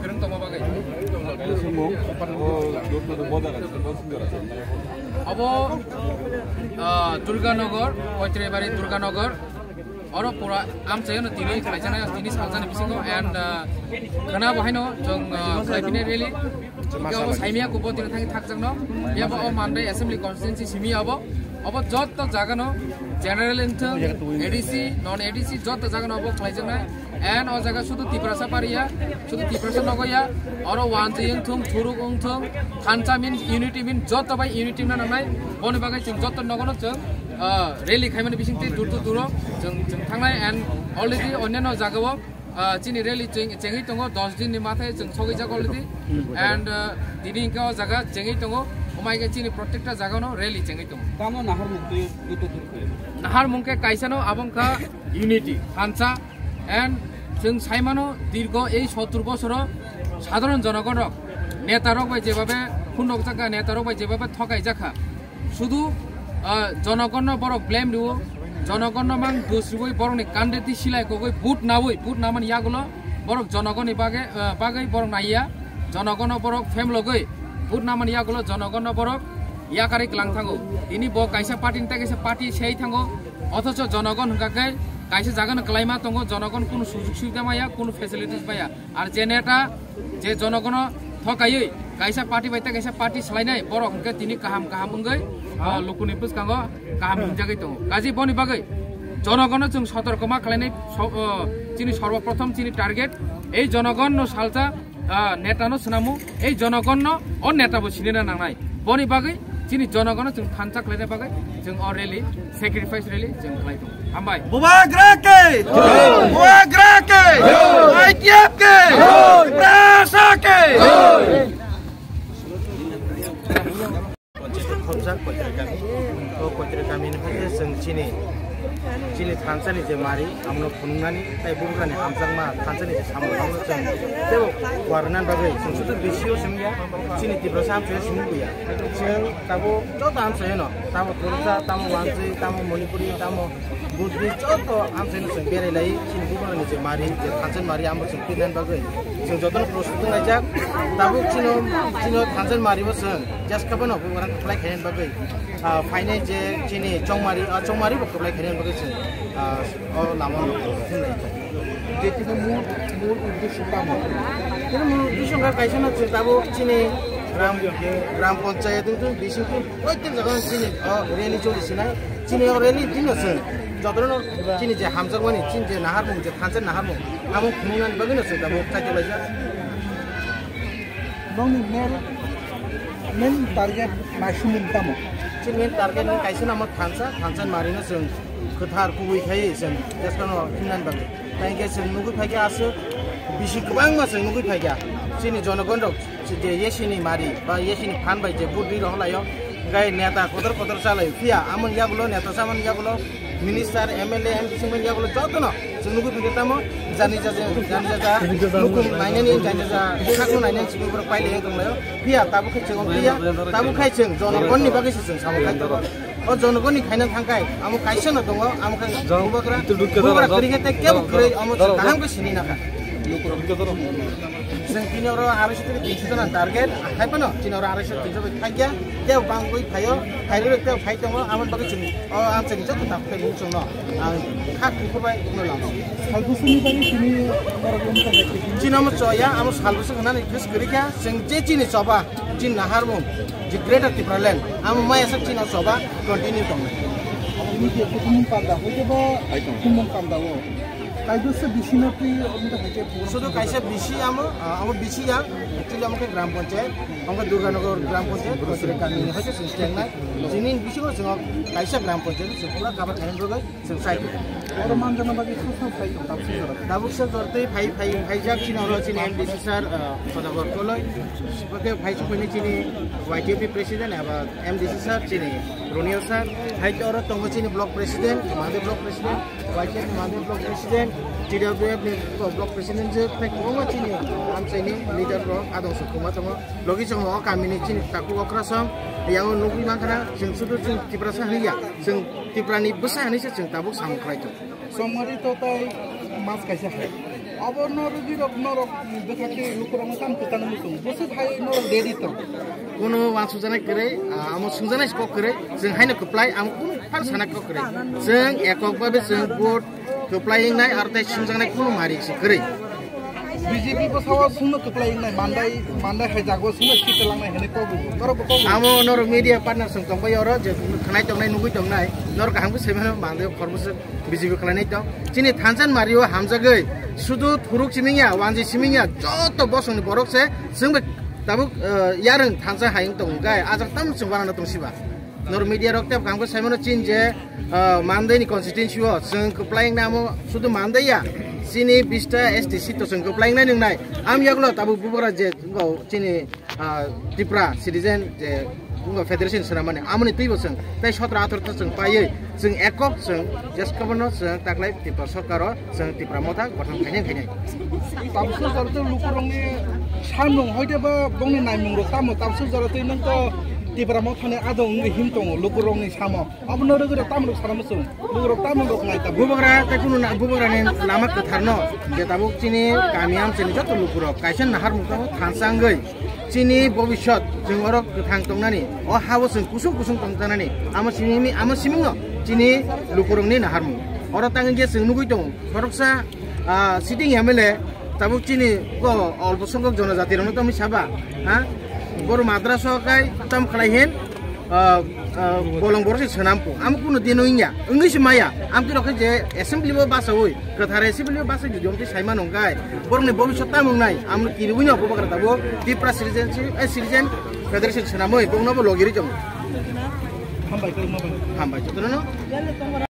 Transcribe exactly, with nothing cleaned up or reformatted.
Kwrwng tongma bagwi. Obo, ah, Durganagar, Koitribari Durganagar. Oro pura amchaino tini khlaijaknai, tini saljaknai bisingo and, ah, khana bo haino chwng, ah, khlaiphinai rally. Saimia kubo tini thangwi thakjakno. Yabo o Mandai Assembly Constituency simi abo. Obo jotto jagano general wngthung, A D C, non A D C jotto jagano obo khlaijaknai. And o jaga sudu Tiprasa pariya, sudu Tiprasa nogoya, oro wanjwi wngthung, thuruk wngthung, thansa min, unity min, jotto bai unity na nangnai. Boni bagwi chwng jotto nogono chwng, ah, rally khaimani bisingtwi dur to duro chwng, chwng thangnai and already onyano jagao, ah, chini rally cheng-, chengwi tongo, dos din ni mathai chwng sogwi jak already. And, ah, tini hwnkhe o jaga chengwi tongo, omai khe chini protekta jagano rally chengwi tongo. Tamo naharmung twi dur to dur khaio. Naharmung khe kaisano abo wngkha unity, thansa, and chwng saimano dirgo ei sottur bosoro sadharon jonogon rok, neta rok bai jebabe phunukjakha, neta rok bai jebabe thokai jakha, sudu, ah, jonogonno borok blame rwo, jonogonno mang dos rwwi borokni kandeti silai kogwi vote nawi, vote namani yagulo borok jonogonni bagwi, ah, bagwi borok naiya, jonogonno borok phemlogwi vote namani yagulo jonogonno borok yakarwi kwlang thango. Tini bo kaisa party ni tei kaisa party sei thango, othocho jonogon hwnkha khe kaisa jagano kwlaima tongo, jonogon kunu sujug subida maya, kunu facilities maya. Ar je neta, je jonogono thokaiwi kaisa party bai tei kaisa party swlainai, borok hwnkhe tini kaham kaham wngwi, ah, lukuni bwskango kaham hinjagwi tongo. Kaji boni bagwi jonogono chwng sotorkoma khlainai, so-, ah, chini sorboprothom chini target, ei jonogonno salsa, ah, netano swnamu, ei jonogonno o netabo sinina nangnai. Boni bagwi chini jonogono chwng thansa khlaina bagwi chwng o rally, sacrifice rally chwng khlai tongo. Hambai. Bubagra ke! Bubagra ke! I T F ke! Tiprasa ke! Khobjak Koitrikami. O Koitrikami ni phaikhe chwng chini, chini thansani je mari, amno phunuknani, tei bubagrani hamjakma thansani je samung, amno chwng teibo kuarnani bagwi chwng sudu B C O simi ya, chini Tiprasa amchaio simi ya. Chwng tabuk joto amchaino, tamo Torsa, tamo Wanjwi, tamo Manipuri, tamo Buddhist, joto amchaino chwng berai lai, chini bubagrani je mari, je thansa mari, amo chwng pirnani bagwi chwng jotono prostut wnglaijak. Tabuk chino, chino thansa mari bo chwng jeska bono bubagrang kwplai khainani bagwi, ah, phainai je chini chongmari, ah, chongmari bo kwplai khainani bagwi chwng, ah, o lama no thumlaijak. Jetini mul, mul uddesho tamo? Tini mul uddesho wngkha kaisa no chwng tabuk chini gram, gram panchayat wngthung, bising thung, proitek jaga chini o rally choli sinai. Chini o rally tini no chwng jotono chini je hamjakmani, chini je naharmung, je thansa naharmung, amo phunuknani bagwi no chwng tabuk chaitokhlaijak. Nokni main, main target naisingmung tamo? Chini main target ni kaisa namo thansa, thansa mari no chwng kwthar kubui khai chwng jeska no himnani bagwi. Tei hwnkhe chwng nugwi phaikha aswk bisi kwbangma chwng nugwi phaikha. Chini jonogon rok je yesini mari ba yesini phan bai je budri rok laio, gai neta kotor kotor chalaio. Phiya amoni yagulo neta chamani yagulo minister, M L A, M P C mani yagulo jotono chwng nugwi phaikha tamo jani jaja, jani jaja nukhung nainani, jani jaja sakno nainani chini borok pailai wng tonglaio. Phiya tabuk khe chwng ongkha ya, tabuk khai chwng jonogonni bagwi se chwng samo khai tongo. O jonogonni khaina thangkhai, amo kaisa no tongo, amo khe bubagra, bubagra kwrwi khe tei kebo kwrwi, amo chwng kaham khe sini nakha. Chwng tini oro arai sotri tinso jona target, hai phano tini oro arai sotri tinso bai thakya, tei bangwi phaio, phairwi tei phai tongo, amoni bagwi chwng o amchaini joto takhuk khe nung chwngno ang kha kuphur bai ukno lamo. Salbwswkni bagwi tini borok wngkha hai khe. Chini omo choya, amo salbwswk hwnani twis kwrwi kha, chwng je chini choba, chini naharmung, je Greater Tipraland, amo maya sak chini choba continue tongnai. Tini je kuthumung panda, hoi khe bo kuthumung panda o. Kaibwswk bisino twi omo hai khe program. Sudu kaisa bisi amo, ah, amo bisi ya, actually amo khe Gram Panchayat, amo khe Durganagar Gram Panchayat, Koitrikami ni hai khe chwng chengnai. Chini bisingo chwng kaisa Gram Panchayat chwng pura cover khainani bagwi chwng sai. Oro manjakna bagwi sob sob sai tabuk se jora. Tabuk se jora tei phai, phai, phaijak chini oro chini M D C sir, ah, Sodagor Koloi. Bo khe phai chukmani chini Y T F ni president eba M D C sir chini Ronio sir. Hai oro tongo chini block president, Mahadev block president. Y T F ni Mahadev block president, T W F ni block president je, tei kwbangma chini amchaini leader rok adong se kwma tongo. Logi chwng o kami ni chini takhuk okra song, yang o nugwi mankha na, chwng sudu chwng Tiprasa hwnwi ya, chwng Tipra ni bwsa hwnwi se chwng tabuk samung khlai tongo. Somari to tai mas kaisa hai. Abo norok birok norok bwkha khe lukurokno tamo kwchangno muchung. Bwswk hai norok ready tong. Kuno uansukjaknai kwrwi, ah, amo sungjaknai kok kwrwi, chwng haino kwplai, amo kuno phano sana kok kwrwi. Chwng ekok babe chwng vote kwplai wngnai, aro tei sungjaknai kuno mari se kwrwi. B J P bwsao sungno kwplai wngnai, mandai, mandai hai jago sungno seat langnai hwnwi kok bo. Norok bo kok bo. Amo norok media partner chwng tongbai oro, je khanai tongnai, nugui tongnai, norok kaham khe saimanwi mandai khorbo se. B J P khlainai tong. Chini thansa ni mario hamjagwi sudu thuruk simingya, wanji simingya, joto bosongni borok se chwngbai tabuk, eh, yarwng thansa hayung tong hwnkhe ajak tam chwng wanano tong siba. Nor media rok tei kaham khe saimano chini je, eh, Mandai ni constituency o chwng kwplai wngnai amo sudu Mandai ya. Chini bista S T seat to chwng kwplai wngnai nwngnai. Am yaklo tabuk bubagra je wngkha chini ah, Tripura citizen je wngkha federation swnamani amoni twibo chwng tei sotro atharo ta chwng paiwi chwng ekok chwng jeskabano chwng taklai Tripura sorkaro chwng Tripura motha gothon khainai khainai. Tabukso jora tei lukurokni samung hoite ba bongni naimung rok tamo tabukso jora tei nang to Tripura mothani adong wngwi him tongo lukurokni samo. Abono rwgwira tamrok sana muchung. Lukurok tamrok nai tabuk. Bubagra tei kunu na-, bubagrani lama kwtharno je tabuk chini kami amchaini joto lukurok kaisa naharmung tongo thansa wngwi chini bobiswt chwng oro kwthang tongnani, o hao chwng kusung kusung tongtanani, amo simi, amo simingno chini lukurokni naharmung. Oro tangwi je chwng nugwi tongo, khoroksa, ah, sitting M L A tabuk chini ko olpo songhok jonojati rokno tongwi saba, ha? Boro madrasa kai tam khlai hin, ah, ah, bolong borok se swnam po. Amo kuno din wngya, wngwi se maya. Am khe rokhe je assembly bo basawi, kwthar assembly bo basawi jodi omtwi saimano wngkai. Borokni bobiswt tamo wngnai, amo kiriwi no bubagra tabuk Tipra citizen, eh, citizen federation swnamwi, bokno bo logiri tongo. Hambai, hambai, jotono no.